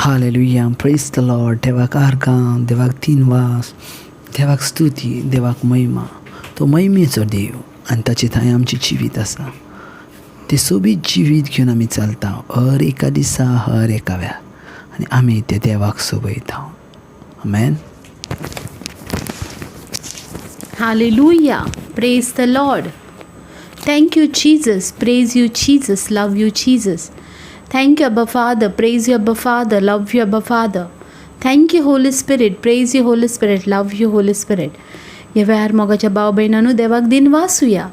Hallelujah, प्रेज the Lord. देवाक आर्गां, देवाक दिनवास, देवाक स्तुती, देवाक महिमा. तो महिमेचो देव आनी ताचे थंय आमचें जिवीत आसा. तें सोबीत जिवीत घेवन आमी चलता हर एका दिसा, हर एका वेळार, आनी आमी त्या देवाक सोबयता. आमेन. Hallelujah. Praise the Lord. Thank you, Jesus. Praise you, Jesus. Love you, Jesus. Thank you, Abba Father. Praise you, Abba Father. Love you, Abba Father. Thank you, Holy Spirit. Praise you, Holy Spirit. Love you, Holy Spirit. ह्या वेळार मोगाच्या भाव भयणांनो, देवाक दिनवासुया,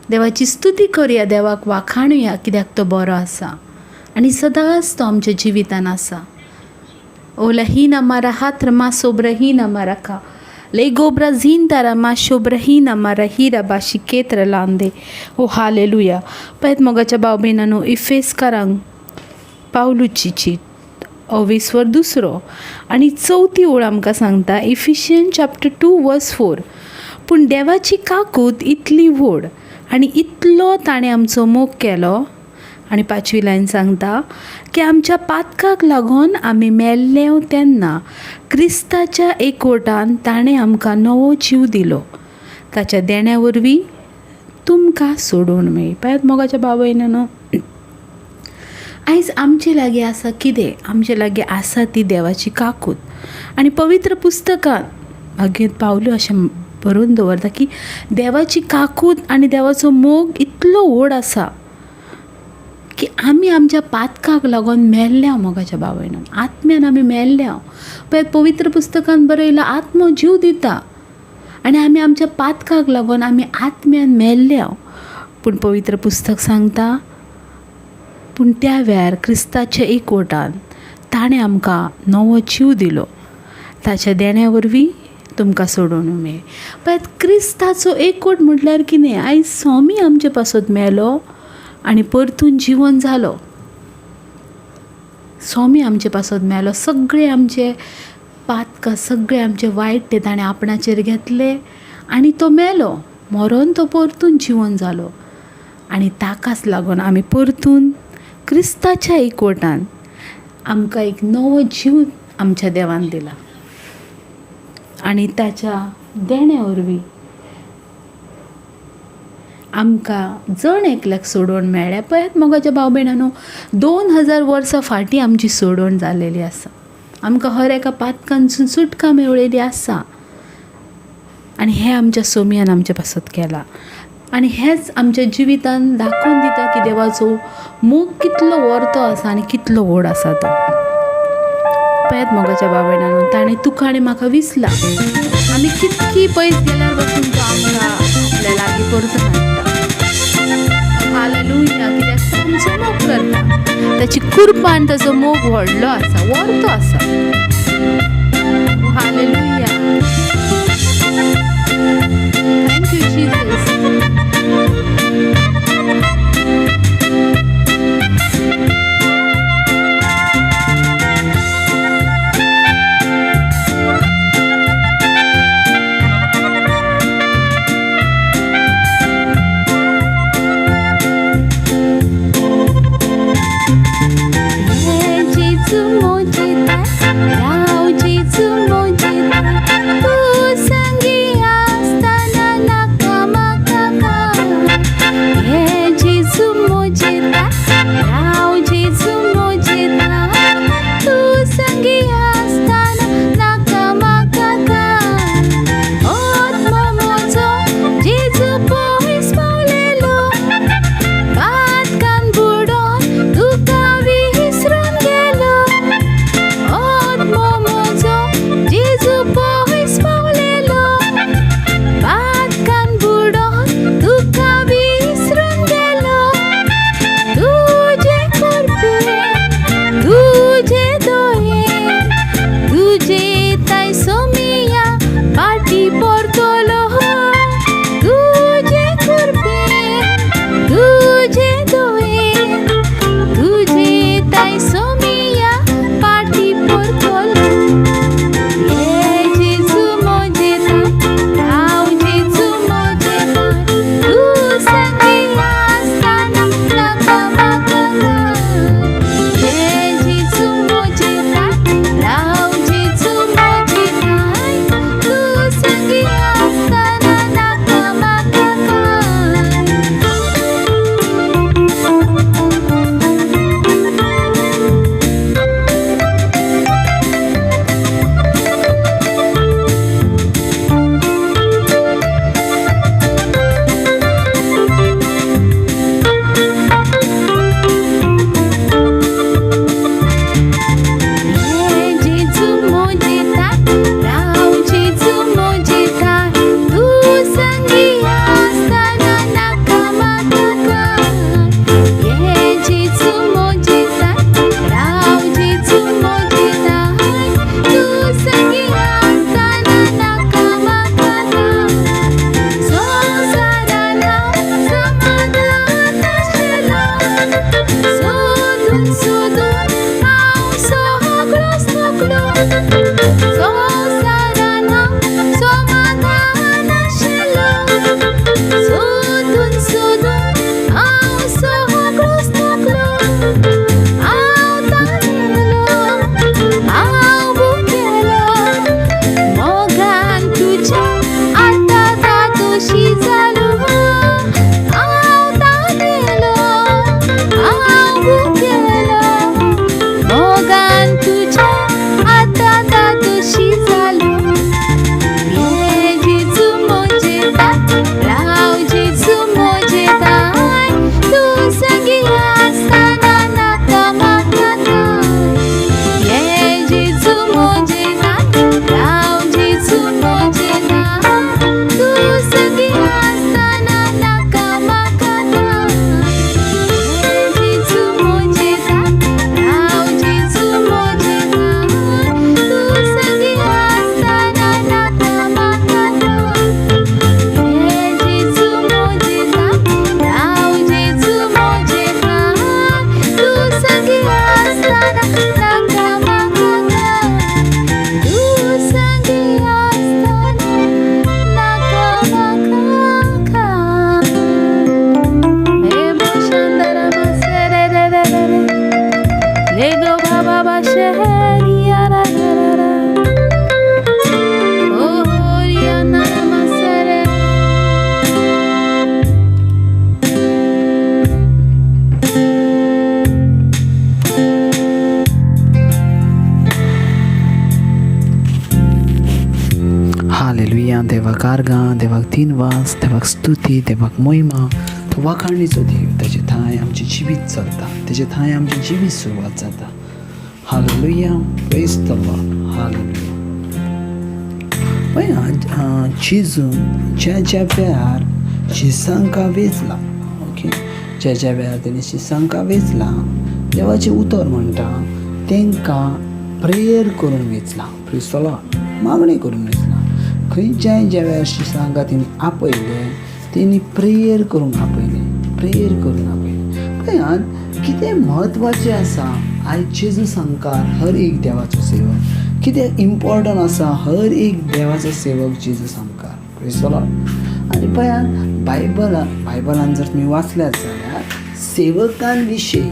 देवाची स्तुती करुया, देवाक वाखाणुया, कित्याक तो बरो आसा आनी सदांच तो आमच्या जिवितान आसा. ओलहीना मारा हात मा सोब्रहीना माराका ले गोब्रा झिंतारा मा शोब्रहीना मारा हिरा बाशी केत्र लांदे. ओ हालेलुया. पळयत मोगाच्या भाव भयणांनो, इफेसकारांक पावलूची चीट, अविस्वर दुसरो आनी चवथी ओळ आमकां सांगता, Ephesian chapter 2 verse 4, पूण देवाची काकूत इतली व्हड आनी इतलो ताणें आमचो मोग केलो. आनी पांचवी लायन सांगता की आमच्या पातकाक लागून आमी मेल्ले तेन्ना क्रिस्ताच्या एकवटान ताणें आमकां नवो जीव दिलो, ताच्या देण्या वरवीं तुमकां सोडोवन मेळ्ळी. पळयात मोगाच्या भाव भयणांनो, आयज आमचे लागीं आसा कितें? आमचे लागीं आसा ती देवाची काकूत. आनी पवित्र पुस्तकान भागीत पावलू अशें बरोवन दवरता की देवाची काकूत आनी देवाचो मोग इतलो व्हड आसा की आमी आमच्या पातकाक लागून मेल्ल्या. मोगाच्या भाव भयणांनो, आत्म्यान आमी मेल्ल्या. पळय, पवित्र पुस्तकान बरयलां, आत्मो जीव दिता आनी आमी आमच्या पातकाक लागून आमी आत्म्यान मेल्ल्या. पूण पवित्र पुस्तक सांगता, पूण त्या वेळार क्रिस्ताच्या एकवटान ताणें आमकां नवो जीव दिलो, ताच्या देण्या वरवीं तुमकां सोडोवन मेळ्ळी. पळयात, क्रिस्ताचो एकवट म्हटल्यार कितें? आयज स्वामी आमचे पासत मेलो आनी परतून जिवन जालो. स्वामी आमचे पासत मेलो, सगळे आमचे पातकां, सगळे आमचे वायट ते ताणें आपणाचेर घेतले आनी तो मेलो. मरोन तो परतून जिवन जालो आनी ताकाच लागून आमी परतून क्रिस्ताच्या एकवटान आमकां एक नवो जीव आमच्या देवान दिला आनी ताच्या देण्या वरवीं आमकां जण एकल्याक सोडोवन मेळ्ळें. पळयात मोगाच्या भाव भयणांनो, 2000 वर्सां फाटीं आमची सोडवण जालेली आसा. आमकां हर एका पातकांसून सुटका मेळ्ळेली आसा आनी हें आमच्या सोमयान आमच्या पासत केलां. आनी हेंच आमच्या जिवितान दाखोवन दिता की देवाचो मोग कितलो वर्तो आसा आनी कितलो व्हड आसा तो. पळयात मोगाच्या भाव भयणांनो, ताणें तुका आनी म्हाका विसला. आमी कितकी पयस गेल्यार पसून तो आमकां आपल्या लागीं परतून हाडटा. हालेलुया. कित्याक तो आमचो मोग करता. ताची कृपा आनी ताचो मोग व्हडलो आसा, वर्तो आसा. Hallelujah. Thank you Jesus. जेजू मोजेता, राव जेजू मोजेता, तूं संगी आसतना नाका म्हाका काय. हे जेजू मोजेता, राव जेजू मोजेता, तूं संगी आसतना नाका म्हाका काय. आत्मो म्हजो जेजू पयस पावलेलो, पातकान बुडोन तुका विसरून गेलो. थकलो संवसारान हांव समाधान आशिल्लो सोदून सोदून हांव सगळोच थकलो हांव तानेलो हांव भुकेलो मोगान तुज्या आतां तातोशी जालो हांव तानेलो हांव भुकेलो मोगान तुज्या आतां तातोशी जालो ये जेजू म्हजे राव जेजू म्हजे ठांय तूं संगी आसतना नाका म्हाका कांय ये जेजू म्हजे राव जेजू म्हजे तूं संगी आसतना नाका म्हाका कांय ये जेजू म्हजे राव जेजू म्हजे तूं संगी आसतना नाका म्हाका कांय ये जेजू म्हजे राव जेजू म्हजे तूं संगी आसतना नाका म्हाका कांय तूं संगी आसतना नाका म्हाका कांय Lego baba ba sheheri ya ra ra ra ra. Oh ya na ma sere. Hallelujah. देवाक आर्गां, देवाक तीन वास, देवाक स्तुती, देवाक मोहिमा. तो वाखाणीचो देव, ताचे थांय आमचें जिवीत चलता, तेजे थांय आमचें जिवीत सुरवात जाता. Hallelujah, praise the Lord. Hallelujah. पळय जेजून ज्या ज्या वेळार शिसांकां वेंचला, ओके, ज्या ज्या वेळार तेणी शिसांकां वेंचला, देवाचें उतर म्हणटा तांकां प्रेयर करून वेंचला. प्रेज the Lord. मागणी करून वेंचला. खंयच्याय ज्या वेळार शिसांकां तेणी आपयलें, तेणी प्रेयर करूंक आपयलें, प्रेयर करून आपयलें. पळयात कितें म्हत्वाचें आसा आयज जेजू सामकार हर एक देवाचो सेवक, कितें इम्पॉर्टंट आसा हर एक देवाचो सेवक जेजू सामकार. Praise the Lord. आनी पळयात बायबलान जर तुमी वाचल्यात जाल्यार सेवकां विशीं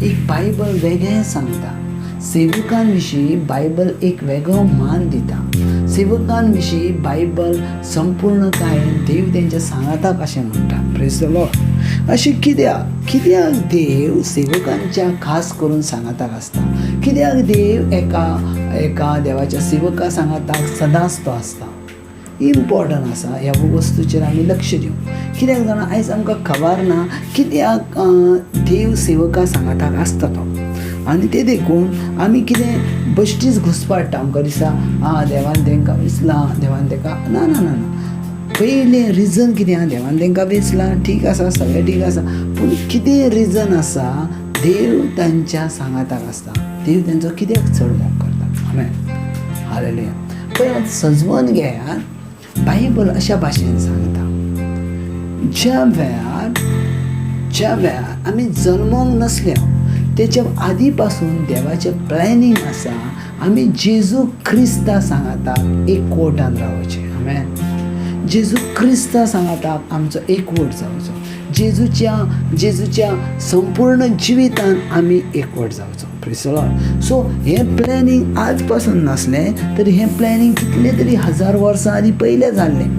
एक बायबल वेगळें सांगता. सेवकां विशीं बायबल एक वेगळो मान दिता. सेवकां विशीं बायबल संपूर्णकायेन देव तेंच्या सांगाताक अशें म्हणटा. Praise the Lord. अशें कित्याक कित्याक देव सेवकांच्या खास करून सांगाताक आसता? कित्याक देव एका एका देवाच्या सेवका सांगाताक सदांच तो आसता? इम्पॉर्टंट आसा ह्या वस्तूचेर आमी लक्ष दिवंक. कित्याक जाणा, आयज आमकां खबर ना कित्याक देव सेवका सांगाताक आसता तो. आनी ते देखून आमी कितें बश्टीच घुसपाडटा. आमकां दिसता आं देवान तांकां वेंचलां, देवान ताका ना ना ना ना. पयलें रिजन कितें आहा, देवान तांकां वेंचलां, ठीक आसा, सगळें ठीक आसा, पूण कितें रिजन आसा देव तांच्या सांगाताक आसता? देव तांचो कित्याक चड मोग करता? आमेन. हालेलुया. पळयात सजवन घेयात, बायबल अशा भाशेन सांगता, ज्या वेळार आमी जल्मोंक नासले तेच्या आदी पासून देवाचें प्लॅनिंग आसा आमी जेजू क्रिस्ता सांगाताक एकवटान रावचें. आमेन. जेजू क्रिस्ता सांगाताक आमचो एकवट जावचो. जेजूच्या संपूर्ण जिवितान आमी एकवट जावचो. Praise the Lord. सो हें प्लॅनिंग आज पासून नासलें तरी हें प्लॅनिंग कितले तरी हजार वर्सां आदी पयलें जाल्लें.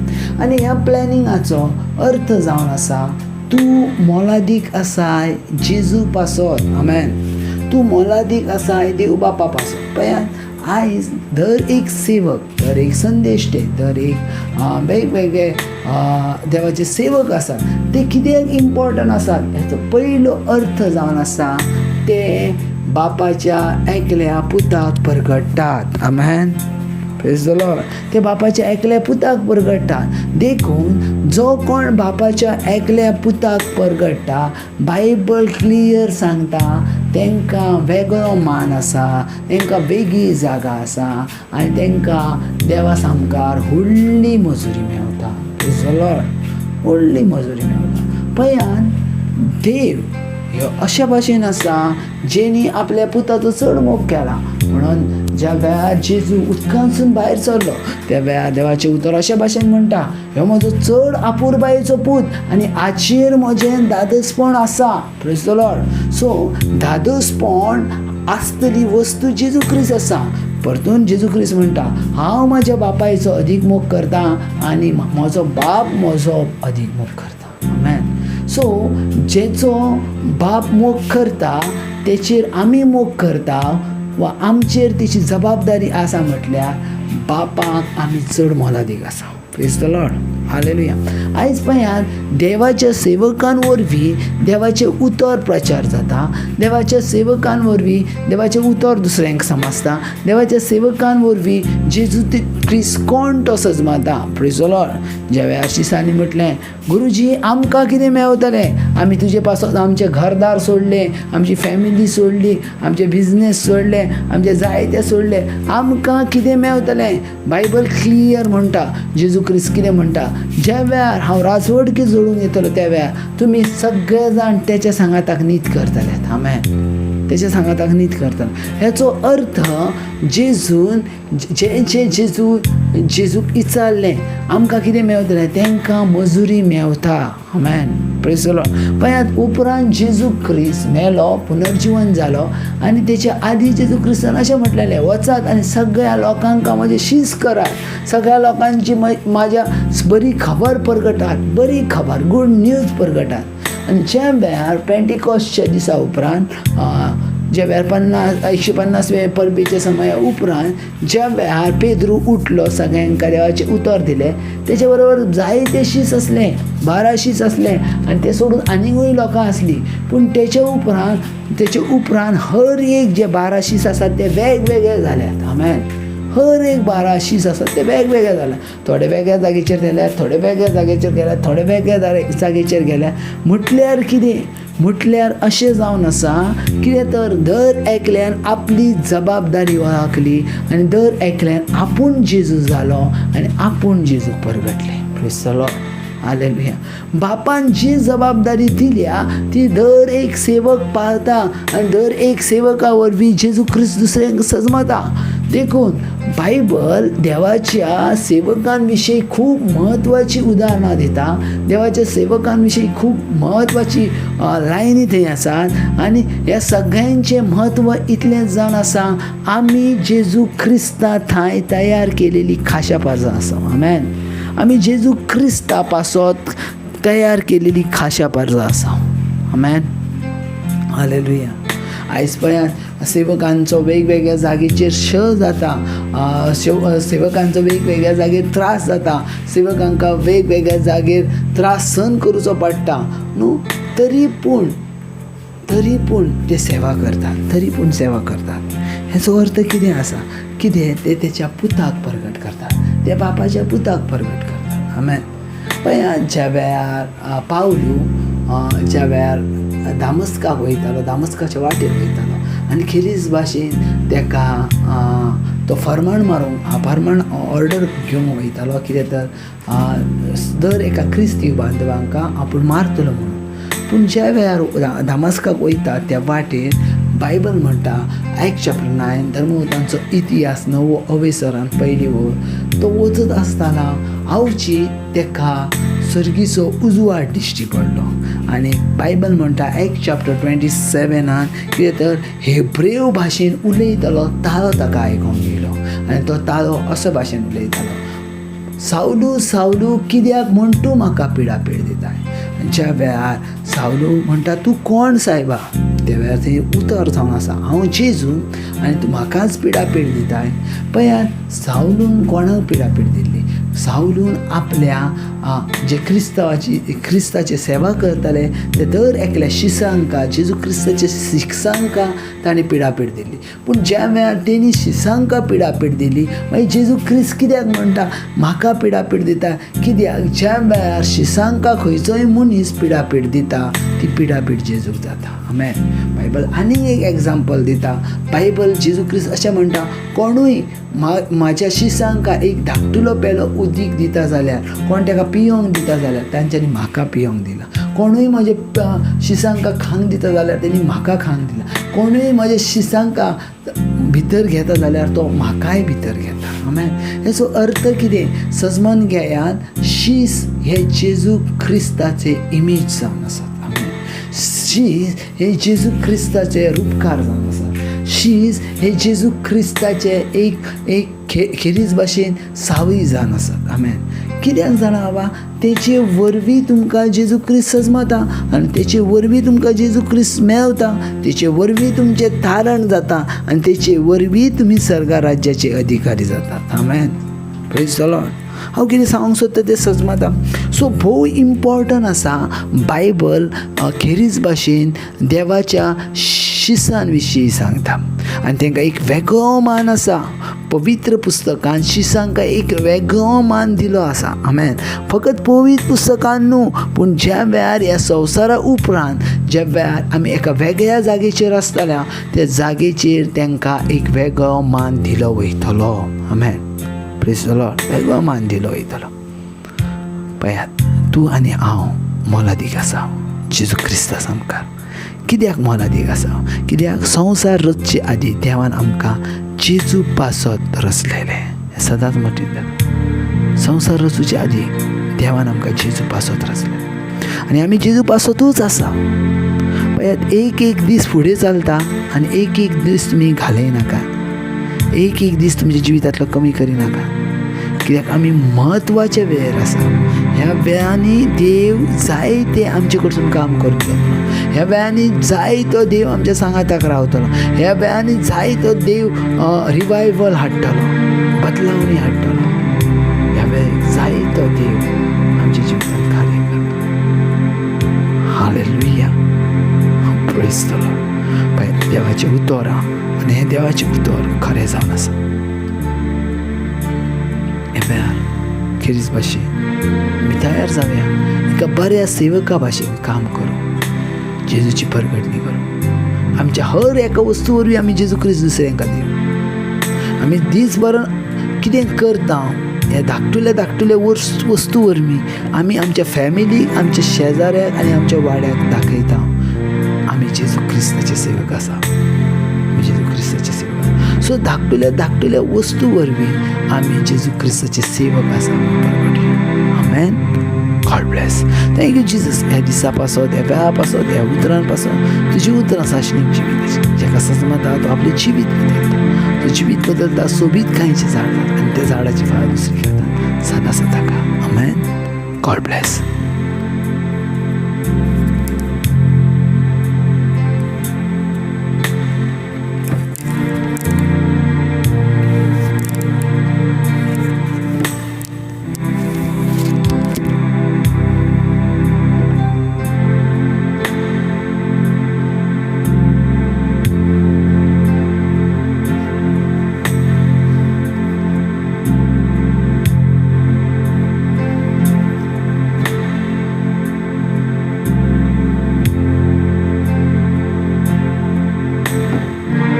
आनी ह्या प्लॅनिंगाचो अर्थ जावन आसा तूं मोलादीक आसाय जेजू पासत. आमेन. तूं मोलादीक आसाय देव बापा पासत. पळयात आयज दर एक सेवक, दर एक संदेश, दर एक वेगवेगळे देवाचे सेवक आसात, ते कित्याक इम्पॉर्टंट आसात हेचो पयलो अर्थ जावन आसा ते बापाच्या एकल्या पुताक परगट्टात. आमेन. Praise the Lord. ते बापाच्या एकल्या पुताक परगट्टात. देखून जो कोण बापाच्या एकल्या पुताक परगट्टा, बायबल क्लियर सांगता तांकां वेगळो मान आसा, तांकां वेगळी जागा आसा आनी तांकां देवा सामकार व्हडली मजुरी मेवता. Praise the Lord. व्हडली मजुरी मेवता. पळयात देव ह्यो अशा भाशेन आसा जेणी आपल्या पुताचो चड मोग केला. म्हणून ज्या वेळार जेजू उदकांतसून भायर सरलो त्या वेळार देवाचें उतर अशे भाशेन म्हणटा, ह्यो म्हजो चड आपुरबायेचो पूत आनी हाचेर म्हजें दादसपण आसा. Praise the Lord. सो धादोसपण आसतली वस्तू जेजू क्रिस्त आसा. परतून जेजू क्रिस्त म्हणटा, हांव म्हज्या बापायचो अदीक मोग करता आनी म्हजो बाप म्हजो अदीक मोग करता. आमेन. सो जेचो बाप मोग करता तेचेर आमी मोग करता वा आमचेर तेची जबाबदारी आसा म्हटल्यार बापाक आमी चड मोलादीक आसा. Praise the Lord. Hallelujah. आयज पळयात देवाच्या सेवकां वरवीं देवाचें उतर प्रचार जाता, देवाच्या सेवकां वरवीं देवाचें उतर दुसऱ्यांक समजता, देवाच्या सेवकां वरवीं जेजू क्रिस्त कोण तो सजमाता. Praise the Lord. ज्या वेळार शिसांनी म्हटलें, गुरुजी आमकां कितें मेवतलें, आमी तुजे पासत आमचें घरदार सोडलें, आमची फॅमिली सोडली, आमचे बिजनेस सोडले, आमचें जायतें सोडलें, आमकां कितें मेवतलें? बायबल क्लियर म्हणटा, जेजू क्रिस्त कितें म्हणटा, ज्या वेळार हांव राजवडकी जोडून येतलो त्या वेळार तुमी सगळे जाण तेच्या सांगाताक नीत करतले. आमेन. तेच्या सांगाताक नीत करतले. हेचो अर्थ जेजून जे जे जेजू जेजूक विचारलें आमकां कितें मेवतलें, तांकां मजुरी मेवता. आमेन. Praise the Lord. पळयात उपरांत जेजू क्रिस्त मेलो, पुनर्जिवन जालो आनी तेच्या आदीं जेजू क्रिस्तान अशें म्हटलेलें, वचात आनी सगळ्या लोकांक म्हजें शीस करात, सगळ्या लोकांची म्हाज्या बरी खबर परगटात, बरी खबर, गूड न्यूज परगटात. आनी ज्या वेळार पेंटिकॉस्टच्या दिसा उपरांत, ज्या वेळार 150वे परबेच्या समया उपरांत ज्या वेळार पेद्रू उठलो, सगळ्यांक देवाचें उतर दिलें, तेच्या बरोबर जायते शीस आसले, 12 शीस आसले आनी ते सोडून आनीकूय लोकां आसलीं. पूण तेच्या उपरांत हर एक जे 12 शीस आसात ते वेगवेगळे जाल्यात. आमेन. हर एक 12 शीस आसात ते वेगवेगळे जाल्या, थोडे वेगळ्या जागेचेर गेल्यात, थोडे वेगळ्या जागेचेर गेल्यात, थोडे वेगळ्या जागेचेर गेल्यात. म्हटल्यार कितें? म्हटल्यार अशें जावन आसा कितें तर दर एकल्यान आपली जबाबदारी वळखली आनी दर एकल्यान आपूण जेजू जालो आनी आपूण जेजूक परगटलें. Praise the Lord. Hallelujah. बापान जी जबाबदारी दिल्या ती दर एक सेवक पाळता आनी दर एक सेवका वरवीं जेजू क्रिस्त दुसऱ्यांक सजमता. देखून बायबल देवाच्या सेवकांविशीं खूब म्हत्वाची उदाहरणां दिता, देवाच्या सेवकांविशीं खूब म्हत्वाची लायनी थंय आसात आनी ह्या सगळ्यांचें म्हत्व इतलें जावन आसा, आमी जेजू क्रिस्ता थंय तयार केलेली खाशा पारजां आसा. आमेन. आमी जेजू क्रिस्ता पासत तयार केलेली खाशा पारजां आसा. आमेन. हालेलुया. आयज पळयात सेवकांचो वेगवेगळ्या जागेचेर छळ जाता, सेवकांचो वेगवेगळ्या जागेर त्रास जाता, सेवकांकां वेगवेगळ्या जागेर त्रास सहन करुचो पडटा न्हू, तरी पूण ते सेवा करतात, तरी पूण सेवा करतात. हेचो अर्थ कितें आसा? कितें ते तेच्या पुताक परगट करतात, ते बापाच्या पुताक परगट करतात. आमेन. पळयात ज्या वेळार पावलू ज्या वेळार दामस्काक वयतालो, दामस्काच्या वाटेर वयतालो आनी खेरीज भाशेन तेका तो फर्माण मारूंक, फर्माण ऑर्डर घेवंक वयतालो, कितें तर दर एका क्रिस्तीव बांधवांकां आपूण मारतलो म्हणून. पूण ज्या वेळार दामस्काक वयता त्या वाटेर बायबल म्हणटा, एक्ट चॅप्टर 9 धर्मवतांचो इतिहास नवो अवेसरान पयली वळ, तो वचत आसतना आवची तेका सर्गीचो उजवाड दिश्टी पडलो आनी बायबल म्हणटा एक्ट चॅप्टर 27 कितें तर हेब्रेव भाशेन उलयतालो ताळो ताका आयकोंक येयलो आनी तो ताळो असो भाशेन उलयतालो, सावलू सावलू कित्याक म्हूण तूं म्हाका पिडापीड दिताय? ज्या वेळार सावलू म्हणटा तूं कोण सायबा, त्या वेळार थंय उतर जावन आसा, हांव जेजू आनी तूं म्हाकाच पिडापीड दिताय. पळयात सावलून कोणाक पिडापीड दिल्ली? सावलून आपल्या जे क्रिस्ताची सेवा करताले ते दर एकल्या शिसांका, जेजू क्रिस्ताच्या शिक्षांका ताणें पिडापीड दिली. पूण ज्या वेळार तेणी शिसांका पिडापीड दिली, मागीर जेजू क्रिस्त कित्याक म्हणटा म्हाका पिडापीड दिता? कित्याक ज्या वेळार शिसांका खंयचोय मनीस पिडापीड दिता ती पिडापीड जेजूक जाता. आमेन. बायबल आनीक एक एग्जाम्पल दिता. बायबल जेजू क्रिस्त अशें म्हणटा, कोणूय म्हाज्या शिसांका एक धाकटुलो पेलो उदीक दिता जाल्यार, कोण ताका पियोंक दिता जाल्यार तांच्यांनी म्हाका पियोंक दिला. कोणूय म्हजे शिसांका खांक दिता जाल्यार तेणी म्हाका खांक दिला. कोणूय म्हज्या शिसांका भितर घेता जाल्यार तो म्हाकाय भितर घेता. आमेन. हेचो अर्थ कितें? सजमान घेयात, शीस हे जेजू क्रिस्ताचे इमेज जावन आसात. आमेन. शीस हे जेजू क्रिस्ताचे रुपकार जावन आसात. शीस हे जेजू क्रिस्ताचे एक एक खेरीज भाशेन सावळी जावन आसात. आमेन. कित्याक जाणा बाबा, तेचे वरवीं तुमकां जेजू क्रिस्त सजमता आनी तेचे वरवीं तुमकां जेजू क्रिस्त मेळता, तेचे वरवीं तुमचें तारण जाता आनी तेचे वरवीं तुमी सर्गा राज्याचे अधिकारी जातात. आमेन. Praise the Lord. हांव कितें सांगूंक सोदता तें सजमता. सो भोव इम्पॉर्टंट आसा बायबल खेरीज भाशेन देवाच्या शिसान विशीं सांगता आनी तांकां एक वेगळो मान आसा. पवित्र पुस्तकान शिसांकां एक वेगळो मान दिलो आसा. आमेन. फकत पवित्र पुस्तकान न्हू, पूण ज्या वेळार ह्या संवसारा उपरांत ज्या वेळार आमी एका वेगळ्या जागेचेर आसतल्या त्या जागेचेर तांकां एक वेगळो मान दिलो वयतलो. आमेन. Praise the Lord. वेगळो मान दिलो वयतलो. पळयात, तूं आनी हांव मोलादीक आसा जेजू क्रिस्ता सामकार. कित्याक मोलादीक आसा? कित्याक संवसार रचचे आदीं देवान आमकां जेजू पासत रचलेलें. हें सदांच मतींत धर. संवसार रचूचे आदीं देवान आमकां जेजू पासत रचलें आनी आमी जेजू पासतूच आसा. पळयात, एक एक दीस फुडें चलता आनी एक एक दीस तुमी घालयनाका, एक एक दीस तुमच्या जिवितांतलो कमी करिनाका, कित्याक आमी म्हत्वाच्या वेळेर आसा. ह्या वेळांनी देव जाय ते आमचे कडसून काम करतलो. ह्या वेळांनी जाय तो देव आमच्या सांगाताक रावतलो. ह्या वेळांनी जाय तो देव रिवायवल हाडटलो, बदलावणी हाडटलो. ह्या वेळाक जाय तो देव आमच्या जिवितांत कार्य करतलो. हालेलुया. Praise the Lord. पळय, देवाचें उतर आनी हें देवाचें उतर खरें जावन आसा. हे वेळार खेरीज भाशेन आमी तयार जावया, एका बऱ्या सेवका भाशेन काम करूं, जेजूची परगटणी करूं. आमच्या हर एका वस्तू वरवीं आमी जेजू क्रिस्त दुसऱ्यांक दिवं. आमी दीसभर कितें करता ह्या धाकटुल्या धाकटुल्या वस्तू वरवीं आमी आमच्या फॅमिलीक, आमच्या शेजाऱ्याक आनी आमच्या वाड्याक दाखयता आमी जेजू क्रिस्ताचे सेवक आसा, आमी जेजू क्रिस्ताचे सेवक आसा. सो धाकटुल्या धाकटुल्या वस्तू वरवीं आमी जेजू क्रिस्ताचे सेवक आसा म्हूण परगटया. आमेन. God bless. Thank you Jesus. ह्या दिसा पासत, ह्या वेळा पासत, ह्या उतरां पासत. तुजी उतरां सासणीक जिवीत. जेका सजमता तो आपलें जिवीत बदलता, तो जिवीत बदलता. सोबीत कांयचें झाड जाता आनी त्या झाडाची फळां दुसरी खाता सदां सदां. आमेन. God bless.